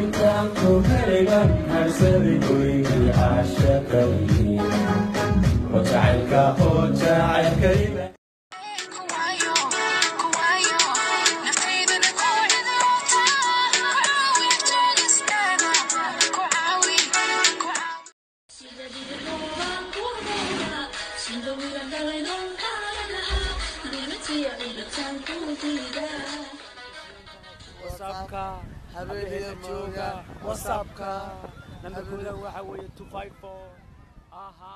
Intaan ku helay baan harsaday gurigii caashaqay, oo jacaylka, oo jacaylkayba. Whatsappka habeenka jooga, whatsappka nambarkooda waxa weeye 254. Aha.